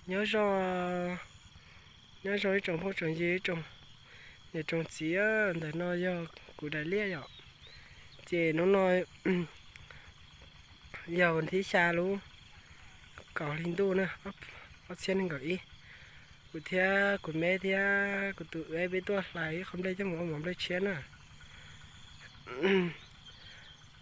Nyob zoo, nyob zoo ib tsoom phooj tsoom ywg, ib tsoom niam tsoom txiv, ntawm no yog kuv daim liaj yom. Ces hnub no yog thib xya lub kaum hli ntuj na, ob txhiab nees nkaum ib. Kuv thiab kuv me thiab kuv tus uab peb tuaj hlais ib qho nplej coj mus ua mov nplej tshiab na.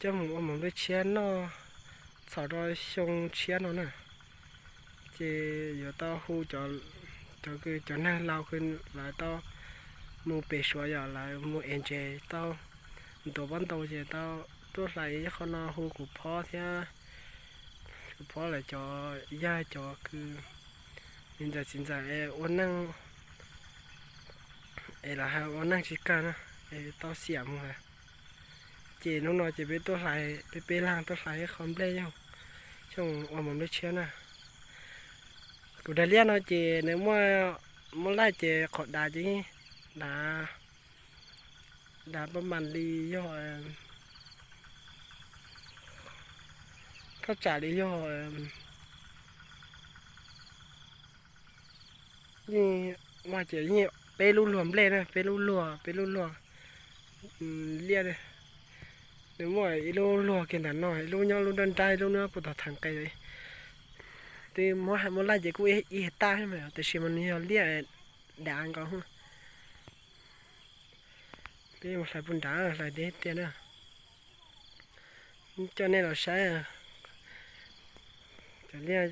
Coj mus ua mov nplej tshiab noj txhom rau xyoo tshiab no na. Ces yuav tau hu cov, cov neeg laus uas lawv tau mus pem Suav yom, lawv mus ev ntses tau ntuav pob ntau ces tau tuaj hlais ib qho no hu kuv phob thiab, kuv phob lawv cov yawg cov kws, niam ntxawm txiv ntxawm es ua neej, es lawv hais ua neej tsis kawg na, es tau xiam mus lawm. Ces hnub no ces peb tuaj hlais, peb peb leeg tuaj hlais ib qho nplej yoog, coj ua mov nplej tshiab na. Kuv daim liaj no ces nws muaj, muaj laij ces qhov dav ces dav, dav pab mas li yog, thaj tsam li yog, yeej, mas ces yeej peb lub luag nplej na, peb lub luag, peb lub luag liaj. Nws muaj ib lub luag kiag ntawm no, ib lub nyob lub nrab nrab, ib lub nyob puag tom theem qe. Twb muab hais muab laij ces kuj ib hais taj mas, tiam sis mas nws yog liaj dav nkaus. Peb mus hlais puag nrad, hlais tiag tiag na. Coj nej los saib. Cov liaj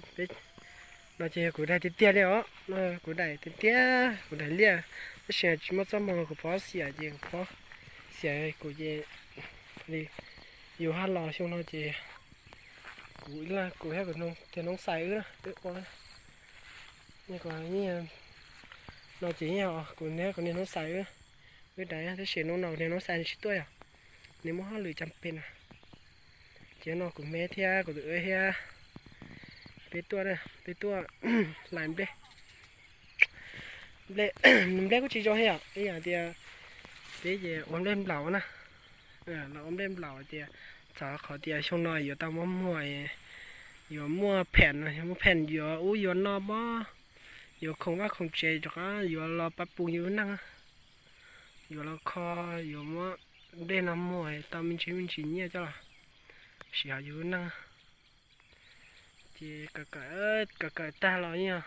no ces yog kuv daim tiag tiag li os, no kuv daim tiag tiag, kuv daim liaj. Tab sis tsis muaj txoj hmoo kuv phob xiam ces kuv phob xiam kuv ces li yus haj los xyoo no ces kuv, kuv thiab kuv tus noob xais wb, wb ua. No ces kuv thiab kuv niag noob xais wb, wb daim, tab sis hnub no kuv niag noob xais nws tsis tuaj yom, nws muaj hauj lwm caj pem na. Ces no kuv me thiab kuv tus uab thiab peb tuaj, peb tuaj hlais nplej. Nplej, nplej kuj tsis zoo thiab yom, ib yam tias peb ces ua nplej nplaum na, los ua nplej nplaum tias txog qhov tias xyoo no yuav tau muaj muag, yuav muaj pheem, muaj pheem yuav ub yuav no pob, yuav khoom vaj khoom tsev rov qab yuav los pab pus yus neej, yuav los kho, yuav muab nplej no muag tau me ntsis me ntsis nyiaj coj los siv hauv yus neej. Ces kawm kawm tag los yeej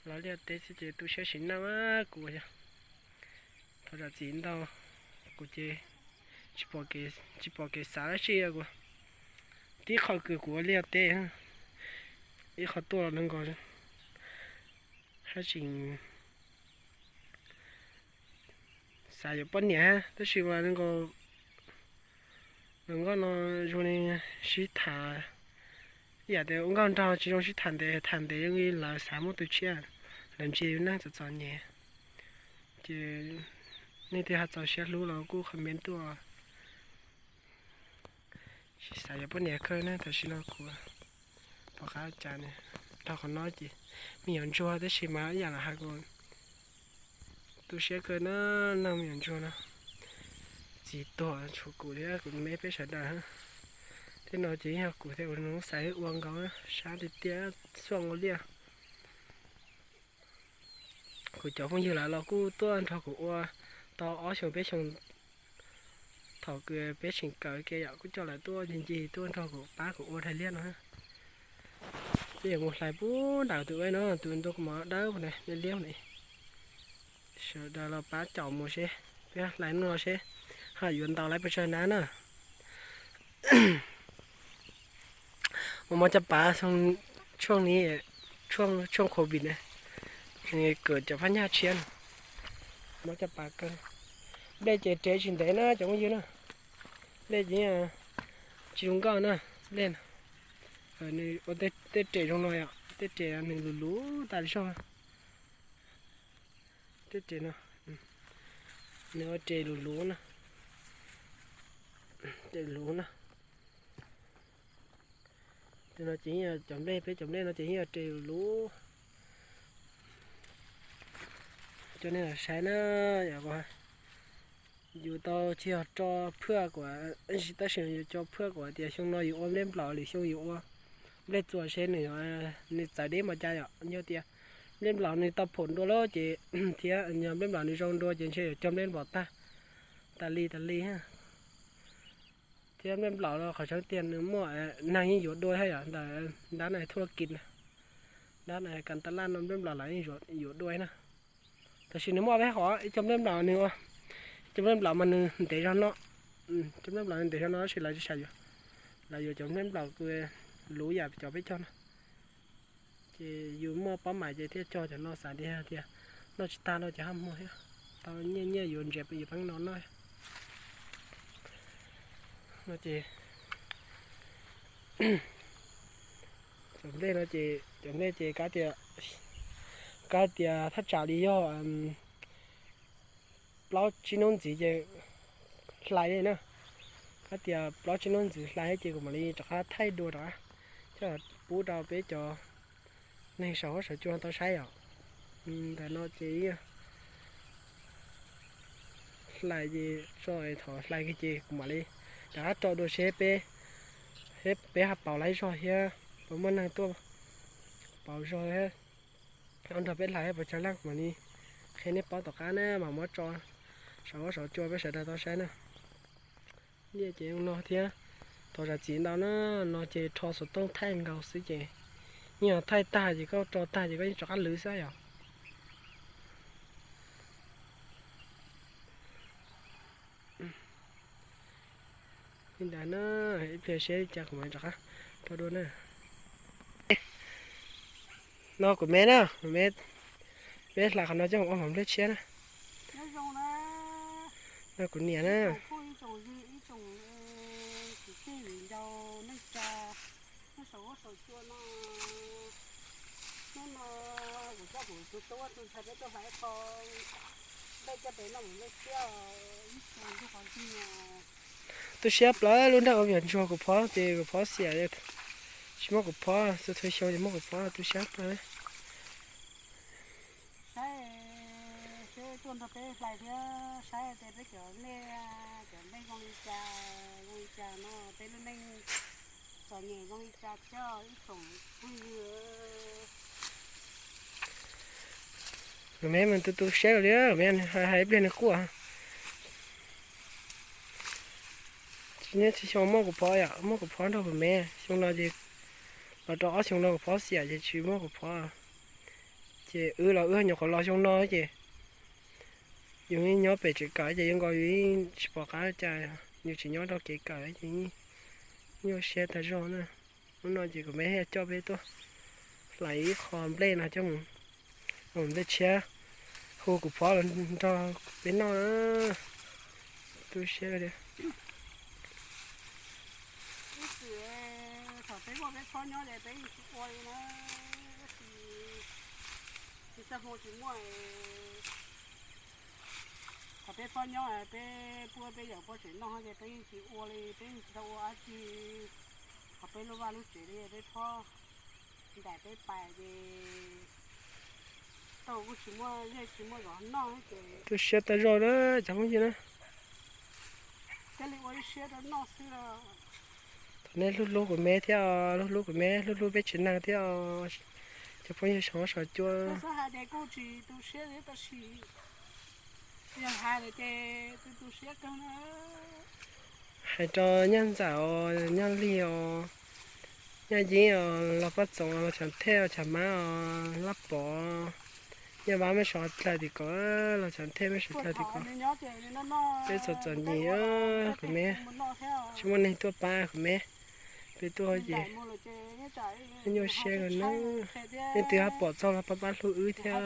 los liaj teb xwb ces tu siab sim neej kuv yog thov zam txim ntau, kuv ces tsis pom kev xav dab tsi kuv, tib qho kws kuv ua liaj teb, ib qho tuaj los nkaus hab tseem xav yuav poj niam tab sis mas nkaus hluas nkauj no zoo li sib tham, ib yam tias ua nkauj nraug tsis zoo sib tham ntev, tham ntev zoo li lawv xav muaj tus tshiab, lawv ntsia yus neej txom txom nyem. Ces nej twg ho txaus siab hlub los kuj comment tuaj. Tsis xav yuav poj niam kawg ne, tam sim no kuv pom qab cas ne, dhau qhov no ces me nyuam ntsuag tab sis mas ib yam lawv hais kuv tu siab kawg na, neeg me nyuam ntsuag no. Txiv tuag tshuav kuv thiab kuv me peb sawv daws. Tej no ces yog kuv thiab kuv noob xais ua nkaus, sab tiag tiag, xuaj ua liaj. Kuv cov phooj ywg lawv los kuj tuaj nrog kuv ua tau ob xyoos peb xyoos, thaum kws peb tseem kawm kiag yom, kuj coj lawv tuaj ncig ncig tuaj nrog kuv pab kuv ua daim liaj no. Peb yuav mus hlais puag nram tus uab no, tus ntuj kuv mov dawb ne, liab ne. Sawv daws los pab caum mus seb, peb hlais no seb ho yuav ntaus lawv pes tsawg nab na. Mus mov coj pav, tshooj ni, tshooj covid ne, kawm cov phab nyaj tshiab, mov coj pav kawg. Nplej ces rev tsis ntev na cov phooj ywg na, nplej ces tsis zoo nkauj na, nplej no. Nws ua tej res zoo no yom, tej res nws luv luv tas zog. Tej res no, nws ua res luv luv na, res luv na. Tes no ces yeej yog cov nplej, peb cov nplej no ces yeej yog res luv luv. Coj nej los saib na, yus tau tsis yog tso phaj kuv, tab sis yus tso phaj kuv tias xyoo no yus ua nplej nplaum, lwm xyoo yus ua Nplej txuas seb nws, nws txawv deb npaum cas yom. Yog tias nplej nplaum nws tau phom dua lawm ces, thiab yog nplej nplaum nws zoo dua ces ntshe yuav cog nplej nplaum tag, tas li tas li. Thiab nplej nplaum los qhov tseeb tiag nws muaj, neeg yeej yuav dua thiab yom, ntawm nrab no thuj laj kis na, nrab no kas tas laj no nplej nplaum los yeej yuav dua na. Tab sis nws muaj peb hom, ib co nplej nplaum nws ua, ib co nplej nplaum mas nws ntev zog no, ib co nplej nplaum nws ntev zog no tab sis lawv tsis xav yuav, lawv yuav cov nplej nplaum luv yam cov peb cog no. Ces yus muaj pab mam ces thiaj cog cov no, xav tias, tias noj tsis tag no ces haj muag thiab, tau nyiaj nyiaj yuav ntses yuav peeb no noj. No ces cov nplej no ces, cov nplej ces kav tias, kav tias thaj tsam li yog plaub tsib hnub ntxiv ces hlais li na. Kav tias plaub tsib hnub ntxiv hlais ces kuv mam li rov qab thaij dua rov qab coj pub rau peb cov neeg saum huab saum cua tau saib yom. Ntawm no ces hlais ces tso, thaum hlais kiag ces kuv mam li rov qab tso dua seb peb, peb ho pauv laib zog thiab puas muaj neeg tuaj pauv zog thiab nrog peb hlais puas tsawg leej, kuv mam li qhia nej paub tom qab na, mam muab tso saum huab saum cua peb sawv daws tau saib na. Liaj ces no thiab, thaum zam txim ntau na, no ces rho xov tooj thaij nkaus xwb ces, yeej yog thaij tag ces koj tso tag ces koj yeej rov qab lwv xwb yom. Li ntawd na, ib pliag seb li cas kuv mam rov qab rau dua na. No kuv me na, kuv me, peb hlais qhov no coj mus ua hmoov nplej tshiab na. No kuv niam na. Tu siab plaws lub nrag ua viam ntsuag kuv phob ces kuv phob xiam, tsis muaj kuv phob, tu tu xyoo ces muaj kuv phob, tu siab plaws. Saib, seb tuaj nrog peb hlais thiab saib tias peb cov nplej, cov nplej zoo li cas, zoo li cas no, peb lub neej txom nyem zoo li cas thiab ib tsoom phooj ywg. Kuv me mas tu tu siab li, kuv me hais ib pliag nws quaj. Tsis nyob tsis xyoo muaj kuv phob yom, muaj kuv phob nrog kuv me, xyoo no ces los rau ob xyoo no kuv phob xiam ces tsis muaj kuv phob. Ces wb los wb nyuam qhuav los xyoo no ces yus nyob pem tsev kawm ces yuav nkaus yus tsis pom qab cas, yus tsis nyob rau kev kawm ces nyuaj siab tag zog na. Hnub no ces kuv me thiaj coj peb tuaj hlais ib qho nplej no coj mus, nplej tshiab, hu kuv phob los nrog peb noj. Tu siab tiag. Ib txwm thaum peb muaj peb phob nyob ces peb yeej tsis ua li na, tab sis tsis txaj hmoo tsis muaj. Thaum peb phob nyob peb puab peb yawm puab tseem noj ces peb yeej tsis ua li, peb yeej tsis tau ua dab tsi. Qhov peb lub vaj lub tsev li peb phob ntaim peb pais ces tau kuj tsis muaj zej tsis muaj zos noj ces. Tu siab tag zog na cov phooj ywg na. Thiaj li ua ib siab rau noj xwb los. Thaum nej hlub hlub kuv me thiab, hlub hlub kuv me, hlub hlub peb tsev neeg thiab, cov phooj ywg saum huab saum cua. Xav hais tias kuj tsis tu siab thiab tab sis yog hais lawm ces tu tu siab kawg na. Hais rau Nyaj Ntxawm os, Nyaj Lig os, Nyaj Yeeb os, Los Paj Txoov, Los Tshav Thej, Los Tshav Mab os, Laj Pov, Nyaj Vab, mej sawv dlawg tim ko, Los Tshav Thej, mej sawv dlawg tim ko. Peb txom txom nyem, kuv me, tsis muaj neeg tuaj pab kuv me. Peb tuaj ces nyuaj siab kawg na. Leej twg ho pom txog los pab pab hlub wb thiab,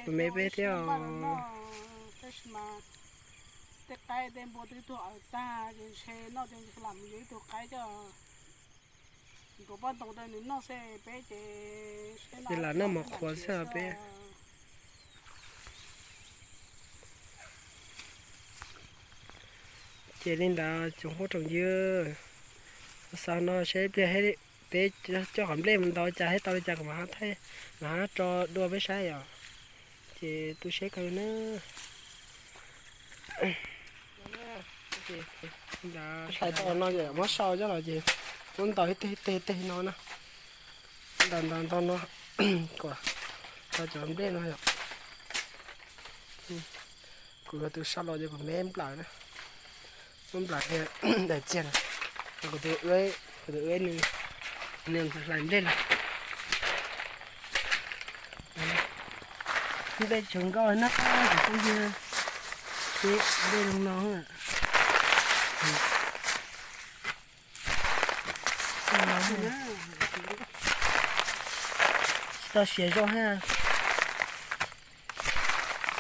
kuv me peb thiab os. Tej qaib tej npua twb tuag awm tag ces ntshe noj ces lam mus yuav ib tug qaib coj ntuav pob ntoo rau nws noj xwb, peb ces lam noj mov qhuav xwb peb. Ces li ntawd tsoom phooj tsoom ywg, xaus no seb ib pliag peb coj qhov nplej mus ntaus cas thiab tau li cas kuv mam ho thaij, mam ho tso dua peb saib yom. Ces tu siab kawg na. Ntawd thaij tau no ces muab sau coj los ces Muab ntaus ib teg ib teg ib teg no na. Ntaus ntaus ntaus no kom tau cov nplej no yom. Kuv yuav tus sab los ces kuv me nplaws na. Muab nplaws daim txiag na. Kuv tus, kuv tus ua nws, nws hlais nplej lawm. Nplej tshav nkauj na, kuv phooj ywg, nplej zoo no. Tsis tau siav zoo ha.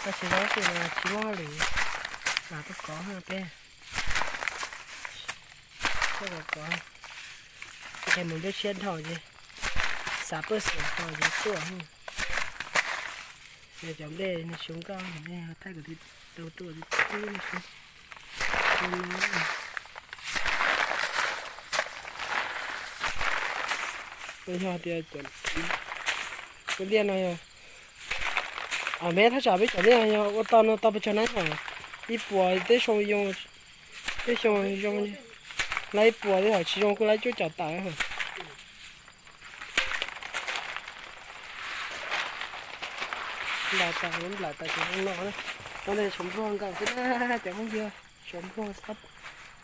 Tau siav zoo ces tsis muaj hauj lwm, mam tuaj kov ha peb. Tuaj kov, ces mus nplej tshiab dhau ces xav paj xav dhau ces tuaj. Cov nplej nws zoo nkauj, thaij kuv tus ua tib tib. Yog tias cov liaj no yog, me thaj tsam peb cov liaj no yog ua tau no tau pes tsawg na? Ib puas tej xyoo zoo, tej xyoo zoo, lawv ib puas tej hom tsis zoo kuj lawv cuaj caum tawm. Nplaws tas, nplaws tas ces zoo no na. Nov ne tshav npluag nkaus xwb na cov phooj ywg, tshav npluag,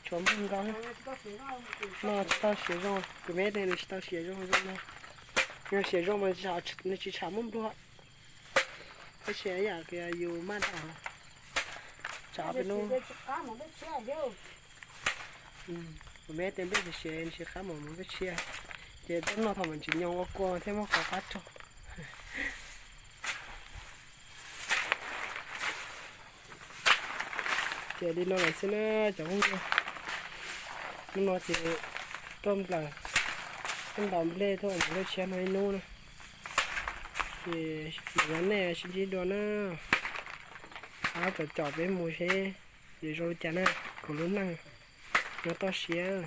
tshav npluag nkaus na. No tsis tau siav zoo, kuv me tias nws tsis tau siav zoo zoo na. Yog siav zoo mas nws tsis tsham muaj npluag. Tab sis yam tias yus maj dhau, tsam peb hnub, kuv me tias nplej siav siav nws tsis qab mus mus nplej tshiab, ces tuaj noj thaum mas tsis nyoo ua kua thiab muab qhov qab rau. Ces li no lawm xwb na cov phooj ywg. Hnub no ces tuaj nplaws, tuaj ntaus nplej tuaj mus nplej tshiab no ib hnub na. Ces mus nyob nej sib ntsib dua na. Ab, caum caum peb mus seb yuav zoo li cas na, kuv lub neej no toj siab.